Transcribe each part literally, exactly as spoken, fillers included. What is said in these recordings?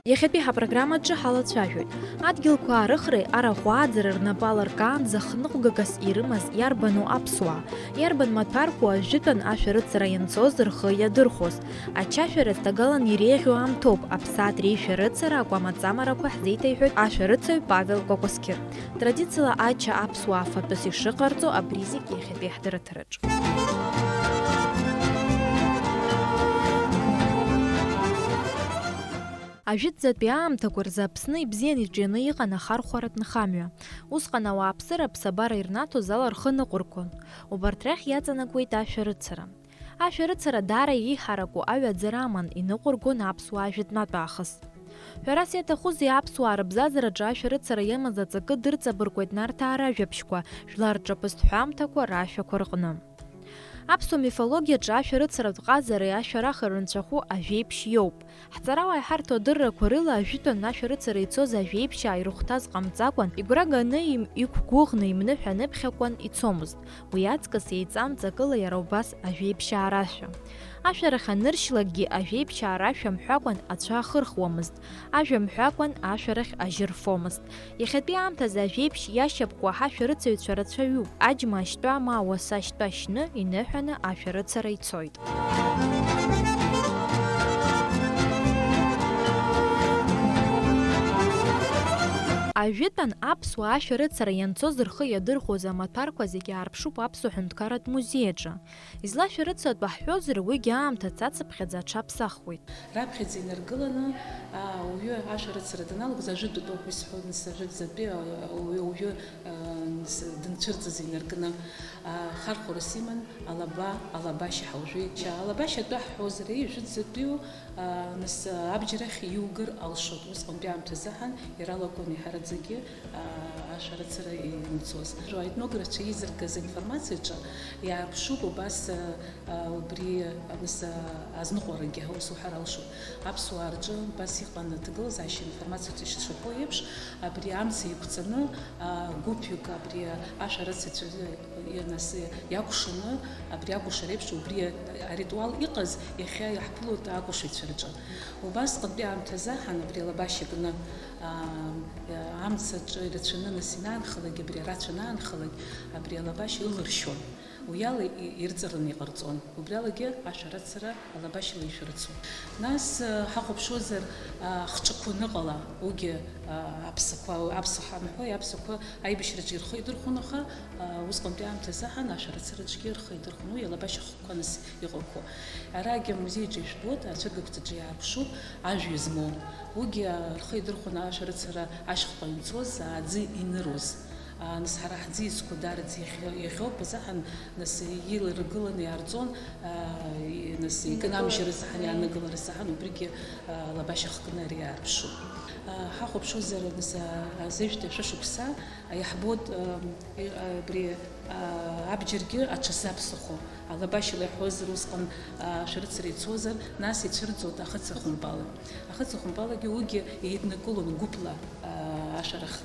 Иахьатәи ҳапрограммаҿы ҳалацәажәоит адгьылқәа арыхреи арахә ааӡара рнапы аларкаанӡа хныҟәгагас ирымаз иарбану аԥсуаа, иарбан маҭәарқәоу ажәытәан ашәарыцара ианцоз рхы иадырхәоз. Ачашәара зҭагалан иреиӷьу аамҭоуп, аԥсаатә реишәарыцара акәамаҵамарақәа ҳзеиҭеиҳәоит ашәарыцаҩ Павел Кәакәасқьыр. Традициала ача аԥсуаа фатәыс ишыҟарҵо абри зегь иахьатәи ҳдырраҭараҿ. Ажәытәӡатәи аамҭақәа рзы Аԥсны ибзиан иҿианы иҟан ахархәаратә нхамҩа. Усҟан ауааԥсыра аԥсабара ирнаҭоз ала рхы ныҟәыргон. Убарҭ рахь иаҵанакуеит ашәарыцара. Ашәарыцара даара еиҳараку аҩаӡара аман, иныҟәыргон аԥсуаа жәытәнатә аахыс. Ҳәарас иаҭахузеи, аԥсуаа рыбзазараҿы ашәарыцара иамаз аҵакы дырҵабыргуеит Нарҭаа ражәабжьқәа, жәлар рҿаԥыцтә ҳәамҭақәа рашәақәа рҟны. Аԥсуа мифологиаҿы ашәарыцаратә ҟазареи ашәарахи рынцәахәы ажәеиԥшь иоуп. Ҳҵарауаа иҳарҭо адыррақәа рыла, ажәытәан ашәарыцара ицоз ажәеиԥшьаа ирыхәҭаз ҟамҵакәан, игәра ганы им-, иқәгәыӷны имны ҳәа аныԥхьакуан ицомызт. Уи аҵкыс еиҵамҵакыла иара убас ажәеиԥшьаа рашәа. Ашәарах аныршьлакгьы ажәеиԥшьаа рашәа мҳәакәан ацәа ахырхуамызт, ажәа мҳәакәан ашәарахь ажьы рфомызт. Иахьатәи аамҭазы ажәеиԥшь иашьапкуа ҳашәарыцаҩцәа рацәаҩуп, аџьма ашьтәа ма ауаса ашьтәа шьны иныҳәаны ашәарыцара ицоит. Ажәытәан аԥсуаа ашәарыцара ианцоз рхы иадырхәоз амаҭәарқәа зегьы аарԥшуп Аԥсуа ҳәынҭқарратә музеи аҿы. Излашәарыцатәу ҳҳәозар, уигьы аамҭа цацыԥхьаӡа аҽаԥсахуеит. Раԥхьаӡа инаргыланы, аа, ауаҩы ашәарыцара даналагоз, ажәытәтәоуп исҳәо, нас, ажәытәӡатәи, аа, ауаҩы, ауаҩы, аа, нас, дынцәырҵыз инаркны, аа, хархәарас иман алаба, алабашьа ҳәа уажәы. Алабашьа атәы ҳҳәозар, еи, жәытәӡатәиу, аа, нас, аа, абџьар ахь иугар алшоит. Усҟантәи аамҭазы ҳан, иралакгон еиҳараӡакгьы, аа, ашәарыцара имцоз. Аетнографцәа еизыргаз аинформациаҿы иаарԥшуп убас, аа, аа, убри, нас, аа, азныҟәарагьы ус уҳәар алшоит. Аԥсуаа рҿы убас иҟан аҭагылазаашьа, аинформациаҿы ишацәшәо еиԥш, абри амца еиқәҵаны, аа, гәыԥҩык абри ашәарыцацәа, нас, иакәшаны, абри акәашара еиԥш, убри аритуал иҟаз иахьа иаҳԥылоит акәашаҩцәа рҿы. Убасҟантәи аамҭазы ҳан абри алабашьа кны, аа, амцаҿы ирацәаны нас инаанхалак, абри арацәа анаанхалак, абри алабашьа ылыршьуан. Уи ала и-, ирҵараны иҟарҵон. Убри алагьы ашәарыцара алабашьала ишәарыцон. Нас, э, ҳахәаԥшуазар, а, хҿақәа аныҟала, уигьы, а, аԥсақәа, аԥсахәа анҳәо, аԥсақәа аибашьраҿы ирхы идырхәон, аха, а, усҟантәи аамҭазы ҳан ашәарыцараҿгьы рхы идырхәон. Уи алабашьа хкқәа нас иҟақәоу. Арагьы амузеиҿы ишәбоит, ацәыргақәҵаҿы иаарԥшуп ажәҩа змоу. Уигьы, а, рхы идырхәон ашәарыцара ашьхаҟа инцоз, аӡы иныруаз. А, нас ҳара ҳӡиасқәа даараӡа иахьа-, иахьоуп азыҳәан, нас иларгыланы иаарҵон, а, и-, нас иканамжьыр азыҳәан, иааныгылар азыҳәан, убригьы, а, лабашьа хкны ари иаарԥшуп. А, ҳахәаԥшуазар, нас, а, азеижәтәи ашәышықәса, а, иаҳбоит, а, и-, а, абри, а, абџьаргьы аҽазаԥсахо, алабашьала иаҳҳәозар, усҟан, а, шәарыцара ицозар, нас ицәырҵуеит ахыцра хәымпала. Ахыцра хәымпалагьы уигьы еиднакылон гәыԥла, а, ашәарах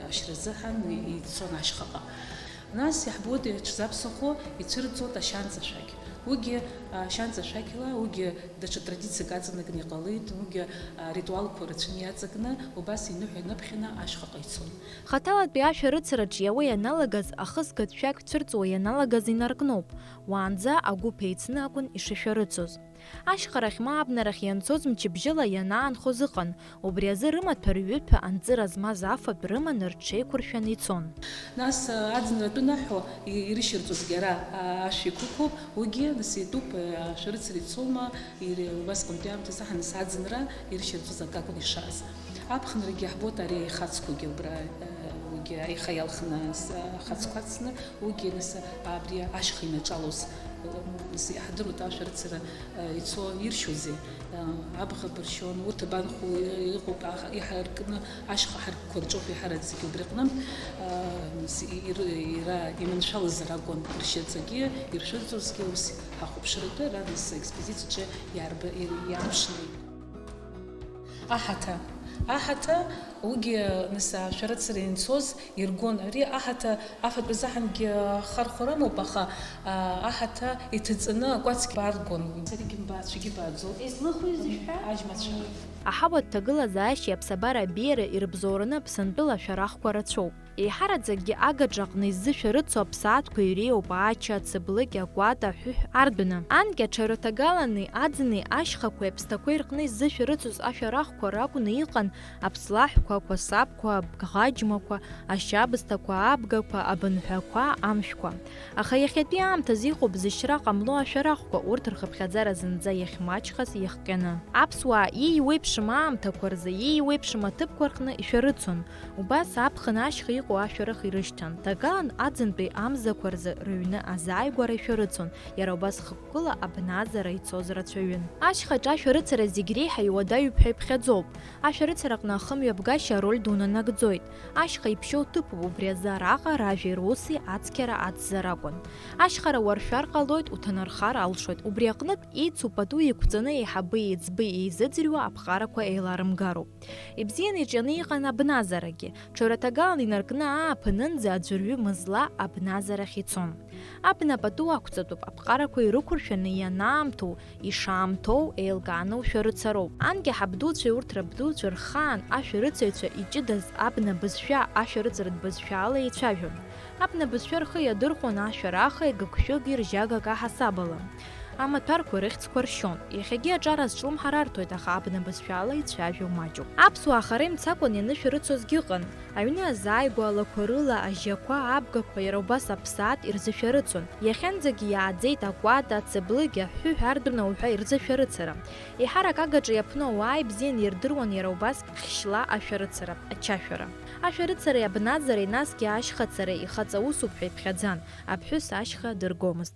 ашьра азыҳәан ицон ашьхаҟа. Нас иаҳбоит иҽзаԥсахо ицәырҵуеит ашьанҵа ашәақь. Уигьы, а, ашьанҵа ашәақьла, уигьы даҽа традициак аҵанакны иҟалеит, уигьы, а, ритуалқәа рацәаны иаҵакны, убас иныҳәа иныԥхьаны ашьхаҟа ицон. Хаҭалатәи ашәарыцараҿ иауа ианалагаз, ахысгатә шәақь цәырҵуа ианалагаз инаркноуп. Уаанӡа агәыԥ еицны акәын ишышәарыцоз. Ашьхарахь ма абнарахь ианцоз мчыбжьыла ианаанхоз ыҟан, убри азы рымаҭәа рҩыҭәа анҵыра змаз афатә рыманы рҽеиқәыршәаны ицон. Нас, а, аӡынра атәы наҳәо и-, ирышьырҵозгьы ара, а, ашә иқәықәуп, уигьы нас итәуп, а, шәарыцара ицома, ири-, убасҟантәи аамҭазы ҳаныс аӡынра ирышьырҵоз акакәын ишааз. Аԥхынрагьы иаҳбоит ари аихацқәагьы убра, а, уигьы аиха иалхны, а, ахацқәа ацны, уигьы нас абри ашьха инаҿалоз, а, нас иаҳдыруеит ашәарыцара ицо иршьозеи? Абӷа быршьон, урҭ абанху, иҟоуп, аха иҳаркны ашьха ҳаркқәа рҿоуп иҳараӡагьы убри аҟны, ир-, ира-, иманшәалазар акәын ршьаҵагьы, иршәыҵозгьы ус ҳахәаԥшыратәы ара нас аекспозициаҿы иаарба-, ир-, иаарԥшны. Аҳаҭа. Аҳаҭа, уигьы нас ашәарыцара ианцоз, иргон. Ари аҳаҭа афатә азыҳәангьы хархәара амоуп, аха, а, аҳаҭа иҭаҵаны акәацгьы бааргон. Саргьы мбаацәагьы бааӡоуп. Излыху изышәҳәа? Аџьмацәа. Аҳауатә ҭагылазаашьеи аԥсабара абеиареи ирыбзоураны Аԥсынтәыла ашәарахқәа рацәоуп. Еиҳараӡакгьы агаҿаҟны иззышәарыцо аԥсаатәқәа иреиуоуп аача, ацыблыкь, акәата, аҳәыҳә, ардәына. Анкьа аҽаҩраҭагалани аӡыни ашьхақәеи аԥсҭақәеи рҟны иззышәарыцоз ашәарахқәа ракәны иҟан аԥслаҳәқәа, ақәасабқәа, абӷаџьмақәа, ашьабсҭақәа, абгақәа, абынҳәақәа, амшәқәа. Аха иахьатәи аамҭазы иҟоуп зышьра ҟамло ашәарахқәа, урҭ рхыԥхьаӡара зынӡа иахьмаҷхаз иахҟьаны. Аԥсуаа иеиуеиԥшым аамҭақәа рзы, иеиуеиԥшым аҭыԥқәа рҟны ишәарыцон. Убас аԥхын ашьха иҟоу ашәарах ирышьҭан. Ҭагалан аӡынтәи амзақәа рзы рыҩны азааигәара ишәарыцон, иара убас хықәкыла абназара ицоз рацәаҩын. Ашьхаҿ ашәарыцара зегь реиҳа иуадаҩуп ҳәа иԥхьаӡоуп. Ашәарыцараҟны ахымҩаԥгашьа ароль дуны нагӡоит. Ашьха иԥшьоу ҭыԥуп, убри азы араҟа ражәеи руси ацқьара ацзар акәын. Ашьхара уаршәар ҟалоит, уҭанархар алшоит, убри аҟнытә еицу пату еиқәҵаны еиҳаби еиҵби еизыӡырҩуа аԥҟарақәа еиларымгароуп. Ибзианы иҿианы иҟан абназарагьы, ҽаҩраҭагалан инаркны ааԥынынӡа аӡәырҩы мызла абназарахь ицон. Абна пату ақәҵатәуп, аԥҟарақәа ирықәыршәаны ианаамҭоу, ишаамҭоу еилкааны ушәарыцароуп. Анкьа ҳабдуцәеи урҭ рабдуцәа рхаан ашәарыцаҩцәа иҷыдаз абна бызшәа ашәарыцаратә бызшәала еицәажәон. Абна бызшәа рхы иадырхәон ашәарахи гыгшәыги ржьагак аҳасабала. Амаҭәарқәа рыхьӡқәа ршьон. Иахьагьы аҿар азҿлымҳар арҭоит, аха абна бызшәала ицәажәо маҷуп. Аԥсуаа хара имцакәан ианышәарыцозгьы ыҟан. Аҩны азааигәа алақәа рыла ажьақәа, абгақәа, иара убас аԥсаатә ирзышәарыцон. Иахьанӡагьы иааӡеит акәата, ацыблыгь, аҳәыҳә, ардәына уҳәа ирзышәарыцара. Еиҳарак агаҿа иаԥну ауаа ибзианы ирдыруан иара убас хьшьла ашәарыцара, ачашәара. Ашәарыцареи абназареи насгьы ашьхацареи ихаҵа усуп ҳәа иԥхьаӡан, аԥҳәыс ашьха дыргомызт.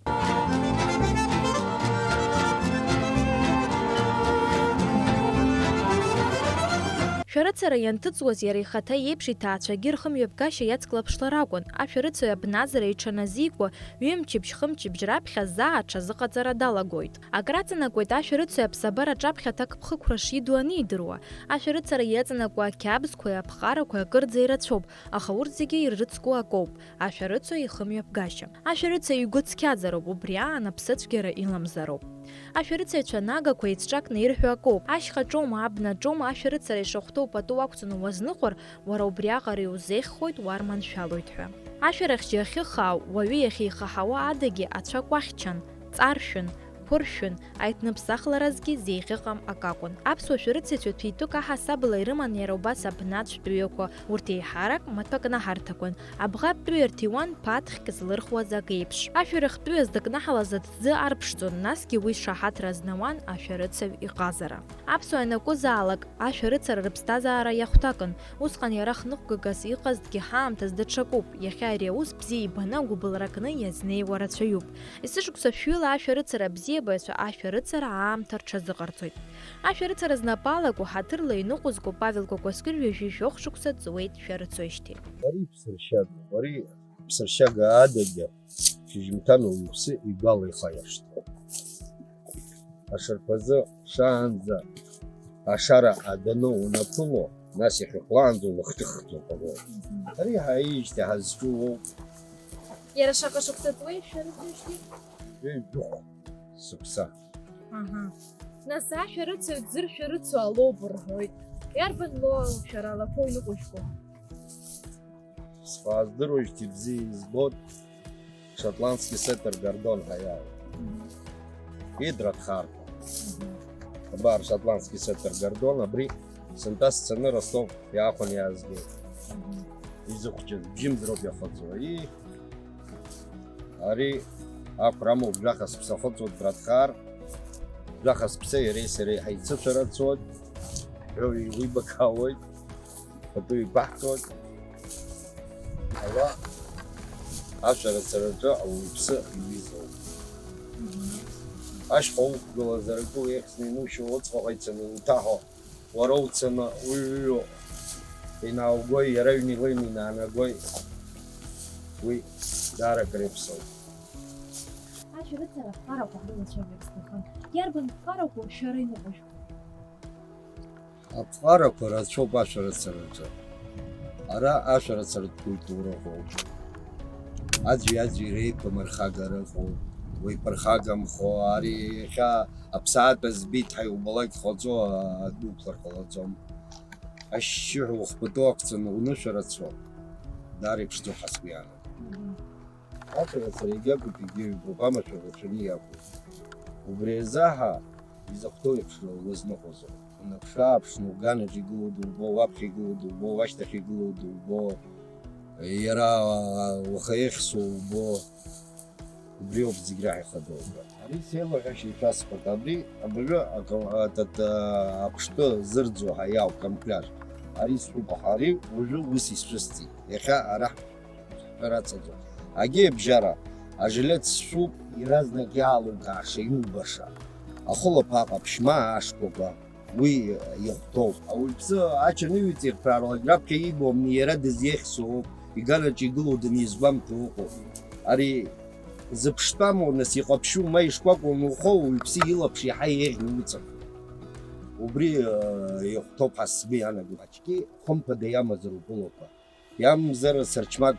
Шәарыцара ианҭыҵуаз иара ихаҭа иеиԥш иҭаацәагьы рхымҩаԥгашьа иацклаԥшлар акәын, ашәарыцаҩ абназара иҽаназикуа, ҩымчыбжь-хымчыбжь раԥхьа заа аҽазыҟаҵара далагоит. Акраҵанакуеит ашәарыцаҩ аԥсабара аҿаԥхьа аҭакԥхықәра шиду анидыруа. Ашәарыцара иаҵанакуа ақьабзқәеи аԥҟарақәеи акырӡа ирацәоуп, аха урҭ зегьы иррыцку акоуп, ашәарыцаҩ ихымҩаԥгашьа. Ашәарыцаҩ игәы цқьаӡароуп, убри аан аԥсыцәгьара иламзароуп. Ашәарыцаҩцәа нагақәа еицҿакны ирҳәо акоуп, ашьхаҿоума, абнаҿоума ашәарыцара ишахәҭоу пату уақәҵаны уазныҟәар, уара убриаҟара иузеиӷьхоит, уарманшәалоит ҳәа. Ашәарахьча иахьыхаау, уаҩы иахьеихаҳауа адагьы ацәа кәахьчан, ҵаршәын, ԥыршәын, аиҭныԥсахларазгьы зеиӷьыҟам акакәын. Аԥсуа шәарыцаҩцәа ҭәитәык аҳасабала ирыман иара убас абнаҵә тәыҩақәа, урҭ еиҳарак маҭәа кнаҳарҭақәан, абӷаб тәыҩа рҭиуан ԥаҭхьк злырхуаз ак еиԥш. Ашәарах тәыҩа здыкнаҳалаз аҭӡы арԥшӡон, насгьы уи шаҳаҭра азнауан ашәарыцаҩ иҟазара. Аԥсуаа ианакәызаалак, ашәарыцара рыԥсҭазаара иахәҭакын. Усҟан иара хныҟәгагас иҟазҭгьы ҳаамҭаз даҽакуп, иахьа ари аус бзиа ибаны агәыбылра кны иазнеиуа рацәаҩуп. Есышықәса шәҩыла ашәарыцара абзиабаҩцәа ашәарыцара аамҭа рҽазыҟарҵоит. Ашәарыцара знапы алаку, ҳаҭырла иныҟәызго Павел Кәакәасқьыр ҩажәи жәохә шықәса ҵуеит шәарыцоижьҭеи. Ари ԥсыршьагоуп, ари ԥсыршьага адагьы шьыжьымҭан уаҩԥсы игәала ихаиршҭуеит. Ашарԥазы шаанӡа ашара аданы унаԥыло, нас иахьыхәлаанӡа улахҿыххьоуп ароуп. Ари ҳаижьҭеи ҳазҿу уоуп. Иара шаҟа шықәса ҵуеи шәарыцоижьҭеи? Ҩажәи жәохә шықәса. Аҳа. Нас ашәарыцаҩ дзыршәарыцо алоуп рҳәоит. Иарбан лоу шәара алақәа иныҟәыжәго? Схы аздыруеижьҭеи бзиа избоит, шотландский сеттер Гордон ҳәа иаауеит. Мгм. Идра дхарҭәа. Мгм. Абар, шотландский сеттер Гордон, абри сынтәа сцаны Ростов иаахәаны иаазгеит. Мгм. Изыхәҷыз, бжьымз роуп иахыҵуа. И, ари ақәра амоуп, жәаха сыԥсы ахыҵуеит, братхар. Жәаха сыԥсы иареи сареи ҳаицышәарацоит. Ҳәоу еилибакаауеит. Пату еиқәаҳҵоит. Ала ашәарыцараҿы ауаҩԥсы иҩызоуп. Ашьха уқәгылазар, акы уеихсны ианушьо, уҵҟаҟа ицаны иуҭаҳо, уара уцаны уҩҩуа, инаугои, иара ҩны илеины инаанагои, уи даара акыр иаԥсоуп. Ашәарыцара аԥҟарақәа ҳрылацәажәар сҭахын. Иарбан ԥҟарақәоу шәара иныҟәыжәго? Аԥҟарақәа рацәоуп ашәарыцараҿы. Ара ашәарыцаратә культура ыҟоуп. Аӡәи-аӡәи реиқәмырхагара ыҟоуп. уеиԥырхагамхо, ари иахьа аԥсаатә збеит ҳәа иубалак иҟаҵо, адәықәлар ҟалаӡом. Ашьшьыҳәа ухәбатәы ақәҵаны унышәарацо, даара иԥшӡоуп ҳәа сгәы иаанагоит. Ашәарыцара егьагуп, егьыҩбоуп, амашәыр рацәаны иакәуп. Убри азы ҳа изахәҭоу еиԥш узныҟәозар. Унаԥшы-ааԥшны уганаҿ игылоу дубо, уаԥхьа игылоу дубо, уашьҭахь игылоу дубо, иара уаха ихьӡу убо. Убри ауп зегь реиҳа ихадоу ҳәа. Ари сеилаҳәашьа ишәасҳәоит, абри абаҩы ака-, атата-, аԥштәы зырӡуа ҳәа иауп, камуфляж. Ари сшәуп, аха ари уажәы ус исшәысҵеит. Иахьа ара ҳҳәара аҵаӡом. Агьи абжьара, ажилет сшәуп, иаразнак иаалукааша, иубаша. Ахәылаԥа аҟаԥшь ма ашкәакәа. Уи ихәҭоуп. Ауаҩԥсы ачаныҩеиҵирҭәрааралак раԥхьа иибо амни иара дызиеихсуоуп, игараҿы игылоу данизгәамҭо ыҟоуп. Ари зыԥштәамоу, нас, иҟаԥшьу ма ишкәакәоу анухо, ауаҩԥсы илаԥш иаҳа еиӷьны уҵахоит. Убри, э, ихәҭоуп ҳәа сгәы иаанагоит. Аҽгьы хымԥада иамазароуп улақәа. Иамзар, сарчмак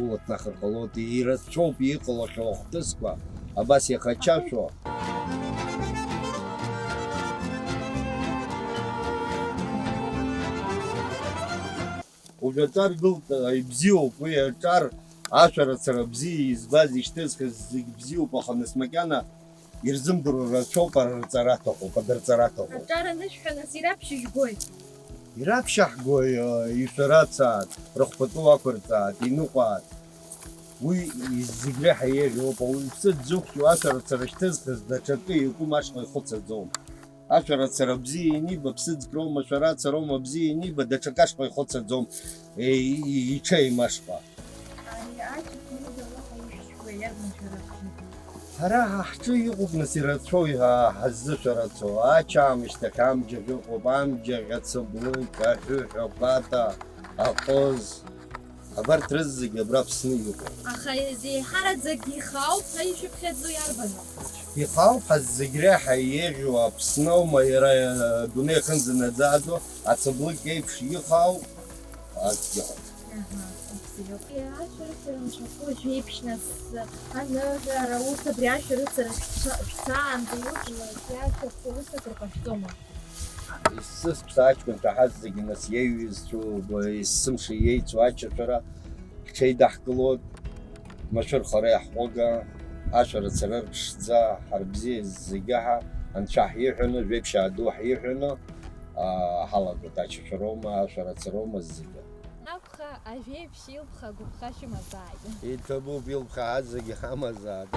улаҭнахыр ҟалоит, ирацәоуп иҟалахьоу ахҭысқәа, абас иахачашәо. Уажә аҿар гылт, ибзиоуп уи аҿар, ашәарыцара бзиа избаз, ишьҭызхыз зегь бзиоуп, аха нас макьана ирзымдыруа рацәоуп, ара рҵара аҭахуп, адырҵара аҭахуп. Аҿар анышәҳәа, нас, ираԥшьыжәгои? Ираԥшьаҳгои, ишәарацааит, рыхәбатәы уақәырҵааит, иныҟәааит. Уи зегь реиҳа еиӷьуп, ауаҩԥсы дзықәшәо ашәарыцара шьҭызхыз даҽакы иакәым ашҟа ихәыцаӡом. Ашәарыцара бзиа ианиба, ԥсыӡк роума, шәарацароума бзиа ианиба, даҽакы ашҟа ихәыцаӡом, е-, и-, иҽеим ашҟа. Ари аҷкәын ида уаҟа ишәшьуа иарбан шәара бжьык? Ҳара ҳа ҳҿы иҟоуп, нас, ирацәоу иҳа-, ҳаззышәарацо. Ачаамышьҭахь амџьаӷь ыҟоуп, амџьаӷь, ацыблык, аҳәыҳә, агәата, аҟыз. Абарҭ рызегь абра Аԥсны иҟоуп. Аха изеиҳараӡак ихаауп ҳәа ишәыԥхьаӡо иарбану? Ихаауп ҳәа зегь реиҳа еиӷьу Аԥсны аума, иара, адунеи аҟынӡа наӡаӡо ацыблык еиԥш ихаау акгьы ыҟам. Аҳа, бзиоуп. Ашәарыцара анцәахәы жәеиԥшь нас, аныҳәара, аус абри ашәарыцара шәца-, шәцаанӡа иуҭ, иашәахәы усак рҟашәҵома? Есымша аҷкәын ҭаҳаз зегьы нас иеиҩызцәоу, есымша иеицу ачашәара ҳҽеидаҳкылоит, машәырхара иаҳҟәыга, ашәарыцара рԥшӡа, ҳарбзиа зегьы ҳа, анцәа ҳиҳәаны, жәеиԥшьаа ду ҳиҳәаны, аа, ҳалагоит ачашәароума, ашәарыцароума зегьы. Акәха, ажәеиԥшь илԥха агәыԥха шәымазааит. Иҭабуп илԥха ҳазегьы ҳамазааит.